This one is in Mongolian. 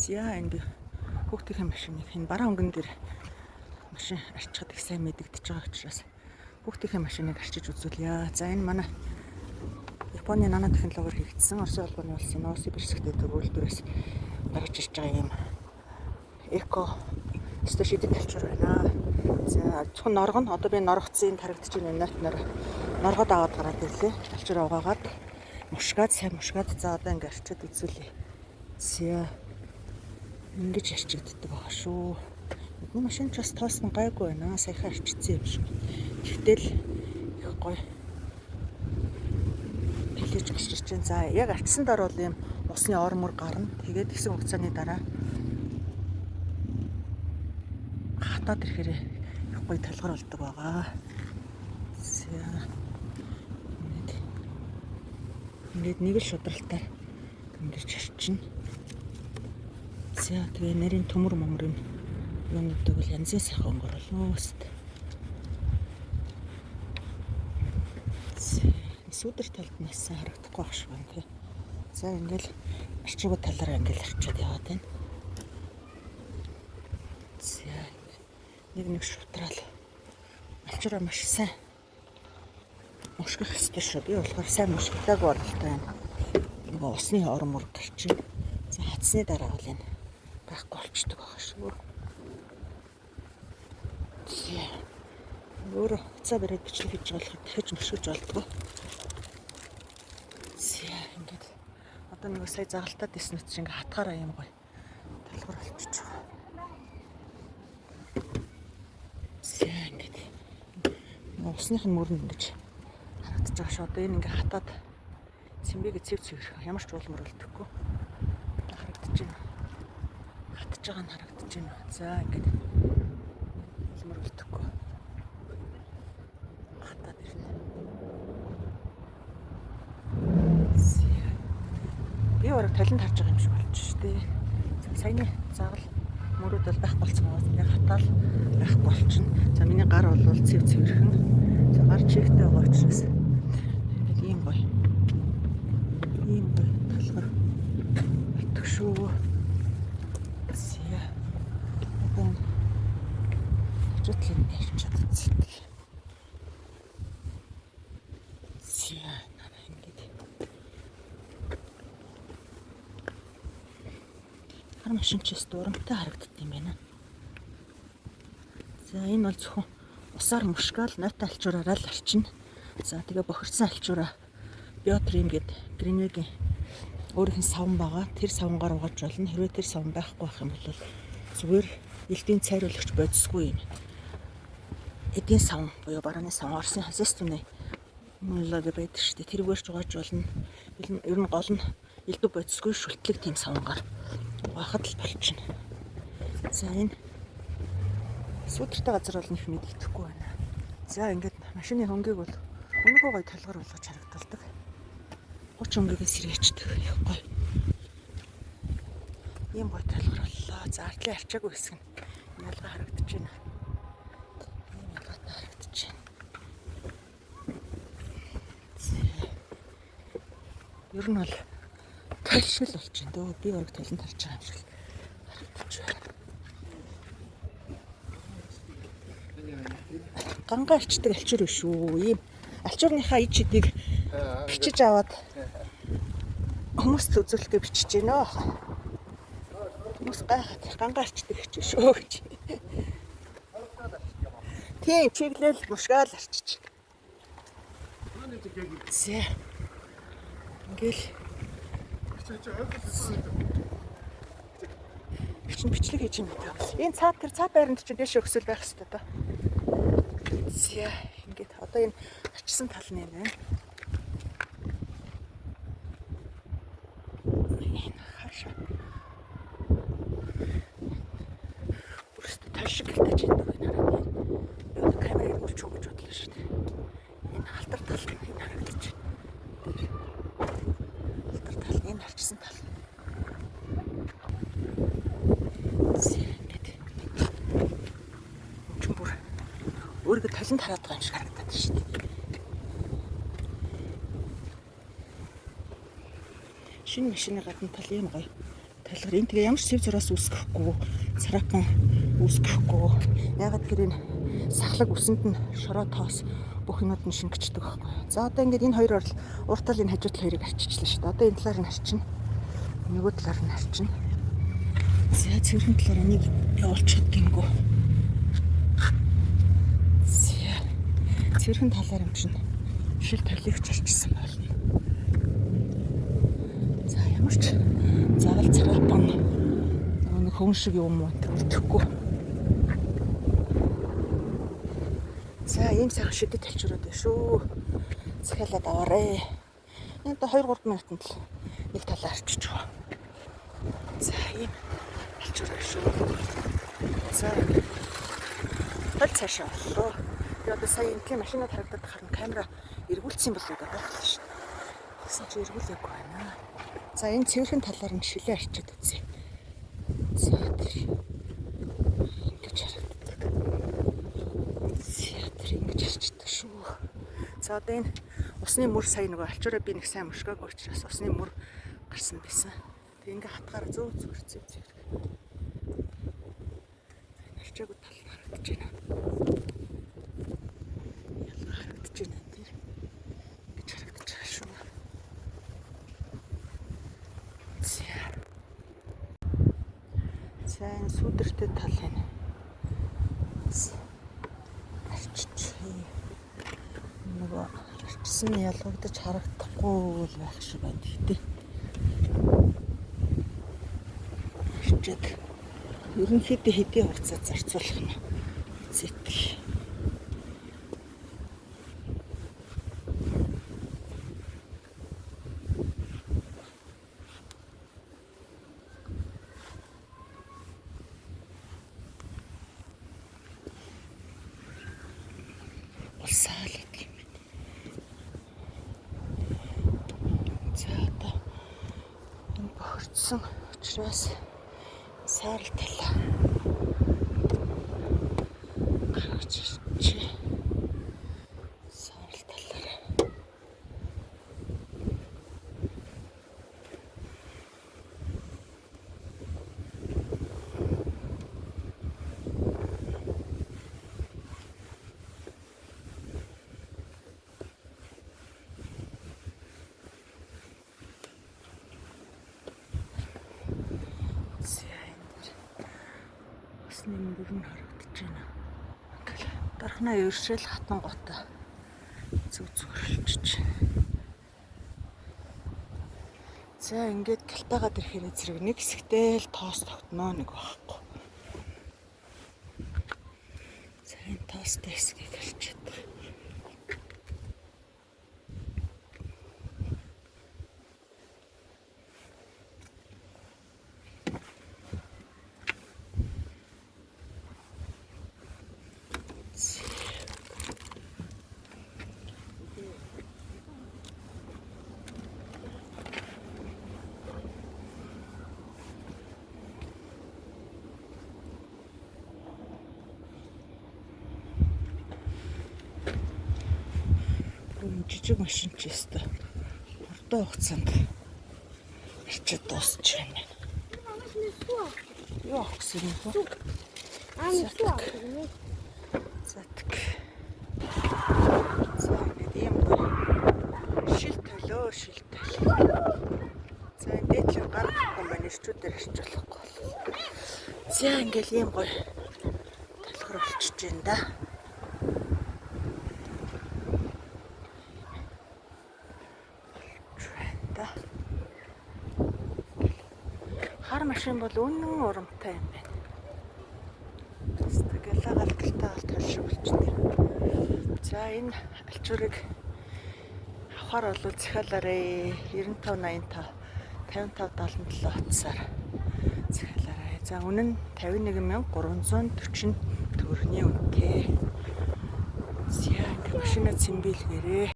За энэ би хүүхдийн машиныг энэ бараан өнгөн дээр машин арчхад их сайн мэдэгдэж байгаа учраас хүүхдийн машиныг арчиж үзүүлье. За энэ манай Японы нано технологиор хийгдсэн Оросын холбооны улсын Новосибирск дэд үйлдвэрээс гаргаж ирж байгаа юм эко өстө шидэт талчуур байна. За зөвхөн норго нь одоо би норгоцсон тарагдж байна нот нор норгоод аваад гараад ирлээ. Талчуур угаагаад мушгаад сайн мушгаад за одоо ингэ арчиад үзүүлье. За ингэж арчигддаг байгаа шүү. Бидний машин ч бас тоосон гайгүй байна. Саяхан арчицсан юм шиг. Тэгтэл их гоё тэлэж гарч ирж байна. За яг арчсан дараа бол ийм усны ор мөр гарна. Тэгээд хэсэг хугацааны дараа хатаад ирэхээр их гоё талгар болдог байгаа. За ингээд нэг л шудралтаар ингэж арчина. За тэгээ нарийн төмөр мөмөр юм юмнуудыг бол янзын сайхан өнгөр болно өст. Сүүдэр талд нь бас сайн харагдахгүй байх шиг байна тий. За ингээл арчиг талаараа ингээл арчаад яваад байна. За нэг нэг шутраал алчураа маш сайн мушгих ёстой шүү. Би болохоор сайн мушгидаагүй оролтой байна. Нөгөө усны ор мөр гарчин. За хатсны дараа бол энэ байхгүй болчдөг байгаа шүү. За өөрөө хуцаа бариад бичлэг хийж байгаа болохоор дахиж мушгиж болдгоо. За ингээд одоо нөгөө сая загалтаад исэн нүт чинь ингээ хатгаараа юм гоё талгар болчихж байгаа. За ингээд нөгөө усных нь мөрөнд ингэж харагдаж байгаа шүү. Одоо энэ ингээ хатаад цэмбэгээ цэв цэвэрхэн ямар ч уулмөр болдоггүй харагдаж байна. Хатж байгаа нь харагдаж байна. За ингээд уулмөр болдоггүй хатаад ирнэ. За. Би бараг талент харж байгаа юм шиг болчих шүү дээ. Саяны загал мөрүүд бол байхгүй болсон байгаа. Яг хатаал байхгүй болчихно. За миний гар бол цэв цэвэрхэн. За гар чигтэй байгаа учраас ингээд ийм гоё. Ийм гоё талгар болдог шүү. За. Одоо хажуутлын ярьчаад үзье. За ингээд хар машин ч бас дурамтай харагддаг юм байна. За энэ бол зөвхөн усаар мушгаал нойтон альчуураараа л арчина. За тэгээ бохирдсон альчуураа биотрим гээд Гринвегийн өөрийнх нь савн байгаа. Тэр савнгаар угааж болно. Хэрвээ тэр савн байхгүй байх юм бол зүгээр элдийн цайруулагч бодисгүй юм. Эдийн савн буюу барааны савн Оросын хозяйственный мөлөг байдаг шүү дээ. Тэрүүгээр ч угааж болно. Ер нь гол нь элдв бодисгүй шүлтлэг тийм савнгаар угаахад л болчихно. За энэ сүүдэртэй газар бол нэг мэддэхгүй байна. За ингээд машины хөнгийг бол үнэгүй гоё талгар болгож харагдалдаг. 30 өнгийг сэргээчдэг их гоё. Ийм гоё талгар боллоо. За артлын арчаагүй хэсэг нь ялгаа харагдаж байна. Ийм ялгаатай харагдаж байна. За. Ер нь бол тайлшгүй л болчихно дөө. Би бараг талент харж байгаа юм шиг харагдаж байна. Гангаа арчдаг альчуур биш үү? Ийм альчуурныхаа ид чидийг бичиж аваад хүмүүст үзүүлэхгээ бичиж гинөө. Хүмүүс гайхаад гангаа арчдаг гэж шүү гэж. Тийм чиглэл мушгаал арчиж. За. Ингээл чинь бичлэг хийж юм байна. Энэ цаад тэр цаад байранд чинь дэше өксөл байх хэрэгтэй доо. За ингээд одоо энэ ачсан тал нь энэ байна. Энэ хаашаа. Бүрстэ тал шиг гэлтэж идэг энэ хараад. Би одоо камер эргүүлчих үү гэж бодлоо шүү дээ. Энэ халтар тал нь энэ харагдаж байна. Халтар тал энэ харчсан тал. За ингээд. Чин бүр өөрийгөө талент хараад байгаа юм шиг харагдаад шүү дээ. Шинэ машины гадна тал ийм гоё талгар Талгаар энэ тэгээ ямар ч сэв зураас үүсгэхгүй, цараахан үүсгэхгүй. Ягаад гэхээр энэ сахлаг үсэнд нь шороо тоос бүх юмуд нь шингэждэг байхгүй. За одоо ингээд энэ хоёр орл урт талын хажуу тал хоёрыг арчичлаа шүү дээ. Одоо энэ талаар нь арчина. Нөгөө талаар нь арчина. За цэвэрхэн талаараа нэг явуулчихад гингүү. За цэвэрхэн талаар юм чинь шил толигч арчсан болно. За ямар ч загал цараапан нөгөө нэг хөвөн шиг юм уу тэр үлдэхгүй. За ийм сайхан шидэт талчрууд байна шүү. Захиалаад аваарэ. Энэ одоо 2 3 минутанд л нэг талаа арчиж байгаа. За ийм талчрууд байна шүү. За хол цаашаа боллоо. Би одоо сая энэ машинад харагдаад харин камера эргүүлсэн болов уу гэдэг байхлаа шүү. Тэгсэн чи эргүүлээгүй байна. За энэ цэвэрхэн талаар нь шилээ арчиад үзье. За тэр ингэж харагддаг. За тэр ингэж арчдаг шүү. За одоо энэ усны мөр сая нөгөө алчуураа би нэг сайн мушгаагүй учраас усны мөр гарсан байсан. Тэг ингээ хатгаараа зөв зүгээр зөв зөв. За энэ арчаагүй тал нь харагдаж байна. Ялгаа харагдаж байна тэр. Ингэж харагдаж байгаа шүү. За. За энэ сүдэртэй тал энэ. Арчиж. Нөгөө арчсан нь ялгагдаж харагдахгүй л байх шиг байна. Гэхдээ арчаад ерөнхийдөө хэдийн хугацаа зарцуулах нь үзээт. Улсаал гэдэг юм байна. За одоо энэ бохирдсон учраас саарал талаа гаргаж ирчээ. Саарал талаараа. За энэ дэр усны мөр нь харагдаж байна. Ингээл дархнаа ершэл хатан готой зүг зүгөрлөж. За ингээд галтаагаад ирэхээр зэрэг нэг хэсэгтэй л тоос тогтноо нэг байхгүй. За энэ тоостой хэсгийг арчиад. Энэ жижиг машин ч өстой хурдан хугацаанд арчаад дуусчих юм байна. Юу авах гэсэн юм бэ? За тэг. За ингээд ийм гоё шил толио, шил толио. За энэ дээдлэр гарахгүй юм байна. Ирчүүдээр арч болохгүй бол. За ингээд ийм гоё толгор болчихж байна да. Да. Хар машин бол үнэн урамтай юм байна. Тэгэлээгаал гэлтээгаал тал шиг болчихсон. За энэ альчуурыг авахар бол захиалаарэ 95 85 55 77 утсаар захиалаарэ. За үнэ нь 51340 төгрөгийн үнэтэй. За ингээ машина цэмбийлгээрээ.